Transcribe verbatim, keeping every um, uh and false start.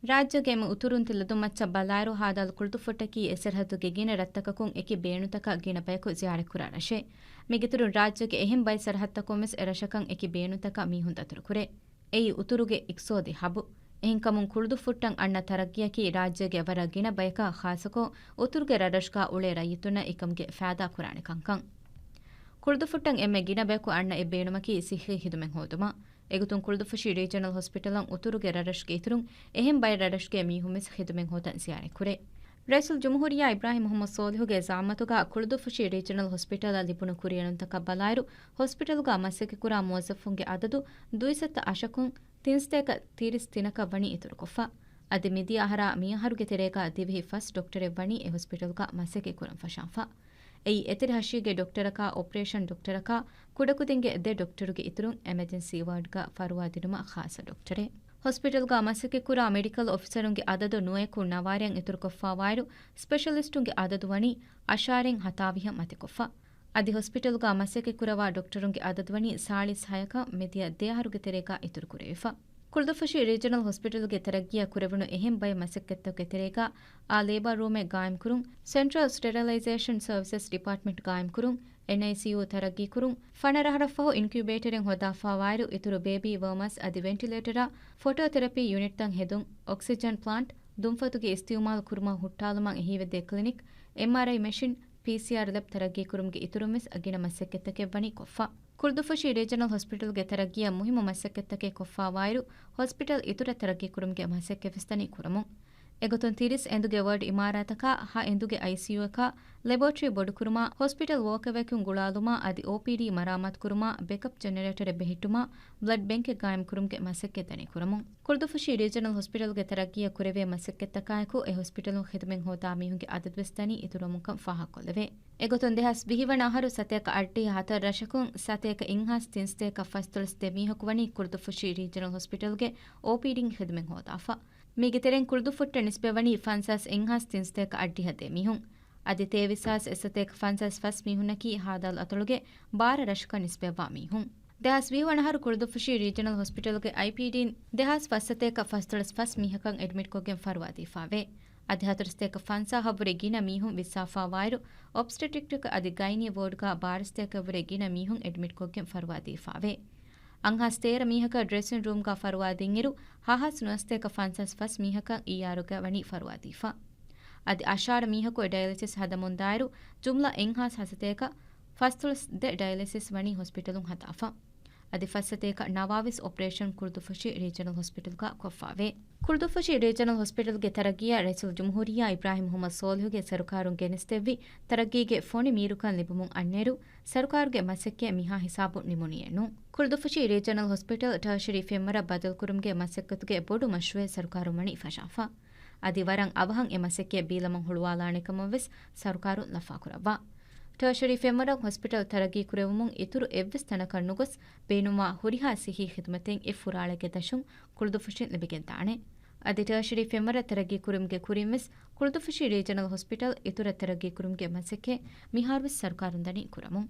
ރާއްޖޭގެ އެންމެ އުތުރުން ތި ލަދުން މައްޗަށް ބަލާއިރު، ހާދަ އަލް ކުޅުދުއްފުއްޓަކީ އެ ސަރަހައްދުގެ ގިނަ ރަށްތަކަކުން އެކި ބޭނުންތަކަށް ގިނަ ބަޔަކު ޒިޔާރަތްކުރާ ރަށެއް. މީގެއިތުރުން ރާއްޖޭގެ އެހެން ބައެއް ސަރަހައްދަކުން ވެސް އެ ރަށަކަށް އެކި ބޭނުންތަކަށް މީހުން ދަތުރުކުރޭ. އެއީ އުތުރުގެ އިޤްތިޞާދީ ހަބު. އެހެންކަމުން ކުޅުދުއްފުއްޓަށް އަންނަ ތަރައްގީއަކީ ރާއްޖޭގެ ވަރަށް ގިނަ ބަޔަކަށް، ޚާއްޞަކޮށް އުތުރުގެ ރަށްރަށުގަ އުޅޭ ރައްޔިތުންނަށް އެކަމުގެ ފައިދާ ކުރާނެ ކަންކަން. ކުޅުދުއްފުއްޓަށް އެންމެ ގިނަ ބަޔަކު އަންނަ އެއް ބޭނުމަކީ ޞިއްޙީ ޚިދުމަތް ހޯދުމަށް. އެގޮތުން ކުޅުދުއްފުށި ރީޖަނަލް ހޮސްޕިޓަލަށް އުތުރުގެ ރަށްރަށުގެ އިތުރުން އެހެން ބައެއް ރަށްރަށުގެ މީހުން ވެސް ޚިދުމަތް ހޯދަން ޒިޔާރަތްކުރޭ. ރައީސުލްޖުމްހޫރިއްޔާ އިބްރާހިމް މުޙައްމަދު ޞާލިޙުގެ ޒަޢާމަތުގަ ކުޅުދުއްފުށި ރީޖަނަލް ހޮސްޕިޓަލަށް ލިބުނު ކުރިއެރުންތަކަށް ބަލާއިރު، ހޮސްޕިޓަލުގަ މަސައްކަތްކުރާ މުވައްޒަފުންގެ އަދަދު ދުއިސައްތަ އަށަކުން ތިންސަތޭކަ ތިރީސް ތިނަކަށް ވަނީ އިތުރުކޮށްފަ. އަދި މިދިޔަ އަހަރާ މިއަހަރުގެ ތެރޭގަ ދިވެހި ފަސް ޑޮކްޓަރެއް ވަނީ އެ ހޮސްޕިޓަލުގަ މަސައްކަތް ކުރަން ފަށާފަ. އެއީ އެތެރެ ހަށީގެ ޑޮކްޓަރަކާ، އޮޕަރޭޝަން ޑޮކްޓަރަކާ، ކުޑަކުދިންގެ ދެ ޑޮކްޓަރުގެ އިތުރުން އެމަޖެންސީ ވާޑްގަ ފަރުވާ ދިނުމަށް ޚާއްޞަ ޑޮކްޓަރެއް. ހޮސްޕިޓަލްގަ މަސައްކަތްކުރާ މެޑިކަލް އޮފިސަރުންގެ އަދަދު ނުވަޔަކު ނަވާރައަށް އިތުރުކޮށްފަވާއިރު، ސްޕެޝަލިސްޓުންގެ އަދަދު ވަނީ އަށާރައިން ހަތާވީހަށް މަތިކޮށްފަ. އަދި ހޮސްޕިޓަލްގަ މަސައްކަތްކުރައްވާ ޑޮކްޓަރުންގެ އަދަދު ވަނީ ސާޅީސް ހަޔަކަށް މިދިޔަ ދެ އަހަރުގެ ތެރޭގަ އިތުރުކުރެވިފަ. ކުޅުދުއްފުށި ރީޖަނަލް ހޮސްޕިޓަލްގެ ތަރައްގީއަށް ކުރެވުނު އެހެން ބައެއް މަސައްކަތްތަކުގެ ތެރޭގަ އާ ލޭބަރ ރޫމެއް ގާއިމްކުރުން، ސެންޓްރަލް ސްޓެރިލައިޒޭޝަން ސަރވިސަސް ޑިޕާޓްމަންޓް ގާއިމްކުރުން، އެންއައިސީޔޫ ތަރައްގީކުރުން، ފަނަރަ އަހަރަށްފަހު އިންކިއުބޭޓަރެއް ހޯދާފަވާއިރު، އިތުރު ބޭބީ ވާމަސް އަދި ވެންޓިލޭޓަރ، ފޮޓޯތެރަޕީ ޔުނިޓްތައް ހެދުން، އޮކްސިޖަން ޕްލާންޓް، ދުންފަތުގެ އިސްތިއުމާލު ކުރުމަށް ހުއްޓާލުމަށް އެހީވެދޭ ކްލިނިކް، އެމްއާރައި މެޝިން، ޕީސީއާރް ލެބް ތަރައްގީކުރުމުގެ އިތުރުން ވެސް ގިނަ މަސައްކަތްތަކެއް ވަނީ ކޮށްފަ. ކުޅުދުއްފުށި ރީޖަނަލް ހޮސްޕިޓަލްގެ ތަރައްގީއަށް މުހިއްމު މަސައްކަތްތަކެއް ކޮށްފަވާއިރު، ހޮސްޕިޓަލް އިތުރަށް ތަރައްގީކުރުމުގެ މަސައްކަތް ވެސް ދަނީ ކުރަމުން. އެގޮތުން ތިރީސް އެނދުގެ ވާޑް އިމާރާތަކާ، ހަ އެނދުގެ އައިސީޔޫއަކާ، ލެބޯޓްރީ ބޮޑުކުރުމާ، ހޮސްޕިޓަލް ވޯކްއެވޭކުން ގުޅާލުމާ އަދި އޯޕީޑީ މަރާމާތުކުރުމާ، ބެކަޕް ޖެނެރޭޓަރެއް ބެހެއްޓުމާ، ބްލަޑް ބެންކެއް ގާއިމްކުރުމުގެ މަސައްކަތް ދަނީ ކުރަމުން. ކުޅުދުއްފުށި ރީޖަނަލް ހޮސްޕިޓަލްގެ ތަރައްގީއަށް ކުރެވޭ މަސައްކަތްތަކާއެކު، އެ ހޮސްޕިޓަލުން ޚިދުމަތް ހޯދާ މީހުންގެ އަދަދުވެސް ދަނީ އިތުރުވަމުންކަން ފާހަގަކޮށްލެވޭ. އެގޮތުން ދެހާސް ވިހި ވަނަ އަހަރު ސަތޭކަ އަށްޑިހަ ހަތަރު ރަށަކުން ސަތޭކަ އެއްހާސް ތިންސަތޭކަ ފަސްދޮޅަސް ދެ މީހަކު ވަނީ ކުޅުދުއްފުށި ރީޖަނަލް ހޮސްޕިޓަލްގެ އޯޕީޑީން ޚިދުމަތް ހޯދާފަ. މީގެ ތެރެއިން ކުޅުދުއްފުއްޓަށް ނިސްބަތްވަނީ ފަންސާސް އެއްހާސް ތިންސަތޭކަ އަށްޑިހަ ދެ މީހުން. އަދި ތޭވީސް އެއްސަތޭކަ ފަންސާސް ފަސް މީހުންނަކީ ހާދަ އަތޮޅުގެ ބާރަ ރަށަކަށް ނިސްބަތްވާ މީހުން. ދެހާސް ވިހި ވަނަ އަހަރު ކުޅުދުއްފުށި ރީޖަނަލް ހޮސްޕިޓަލްގެ އައިޕީޑީން ދެހާސް ފަސްސަތޭކަ ފަސްދޮޅަސް ފަސް މީހަކަށް އެޑްމިޓްކޮށްގެން ފަރުވާ ދީފާވޭ. އަދި ހަތަރުސަތޭކަ ފަންސާހަށްވުރެ ގިނަ މީހުން ވިއްސާފާވާއިރު، އޮބްސްޓެޓްރިކް އަދި ގައިނީ ވޯޑްގަ ބާރަސަތޭކައަށްވުރެ ގިނަ މީހުން އެޑްމިޓްކޮށްގެން ފަރުވާ ދީފާވޭ. އަށްހާސް ތޭރަ މީހަކަށް ޑްރެސިން ރޫމްގަ ފަރުވާ ދިންއިރު، ހައްހާސް ނުވަސަތޭކަ ފަންސާސް ފަސް މީހަކަށް އީއާރުގަ ވަނީ ފަރުވާ ދީފަ. އަދި އަށާރަ މީހަކު ޑަޔަލިސިސް ހަދަމުންދާއިރު، ޖުމްލަ އެއްހާސް ހަސަތޭކަ ފަސްދޮޅަސް ދެ ޑަޔަލިސިސް ވަނީ ހޮސްޕިޓަލުން ހަދާފަ. އަދި ފަސްސަތޭކަ ނަވާވީސް އޮޕަރޭޝަން ކުޅުދުއްފުށި ރީޖަނަލް ހޮސްޕިޓަލްގަ ކޮށްފާވޭ. ކުޅުދުއްފުށި ރީޖަނަލް ހޮސްޕިޓަލްގެ ތަރައްގީއަށް ރައީސުލްޖުމްހޫރިއްޔާ އިބްރާހިމް މުޙައްމަދު ޞާލިޙުގެ ސަރުކާރުން ގެނެސްދެއްވި ތަރައްގީގެ ފޮނި މީރުކަން ލިބުމުން އަންނައިރު، ސަރުކާރުގެ މަސައްކަތް މިހާ ހިސާބުން ނިމުނީއެއް ނޫން. ކުޅުދުއްފުށި ރީޖަނަލް ހޮސްޕިޓަލް ޓާޝަރީ ފެންވަރަށް ބަދަލުކުރުމުގެ މަސައްކަތުގެ ބޮޑު މަޝްރޫއެއް ސަރުކާރުން ވަނީ ފަށާފަ. އަދި ވަރަށް އަވަހަށް އެ މަސައްކަތް ބީލަމުން ހުޅުވާލާނެ ކަމަށް ވެސް ސަރުކާރުން ލަފާކުރައްވާ. ޓާޝަރީ ފެންވަރަށް ހޮސްޕިޓަލް ތަރައްގީ ކުރެވުމުން އިތުރު އެއްވެސް ތަނަކަށް ނުގޮސް، ބޭނުންވާ ހުރިހާ ސިއްހީ ޚިދުމަތެއް އެ ފުރާޅެއްގެ ދަށުން ކުޅުދުއްފުށިން ލިބިގެންދާނެ. އަދި ޓާޝަރީ ފެންވަރަށް ތަރައްގީ ކުރުމުގެ ކުރިން ވެސް ކުޅުދުއްފުށި ރީޖަނަލް ހޮސްޕިޓަލް އިތުރަށް ތަރައްގީ ކުރުމުގެ މަސައްކަތް މިހާރު ވެސް ސަރުކާރުން ދަނީ ކުރަމުން.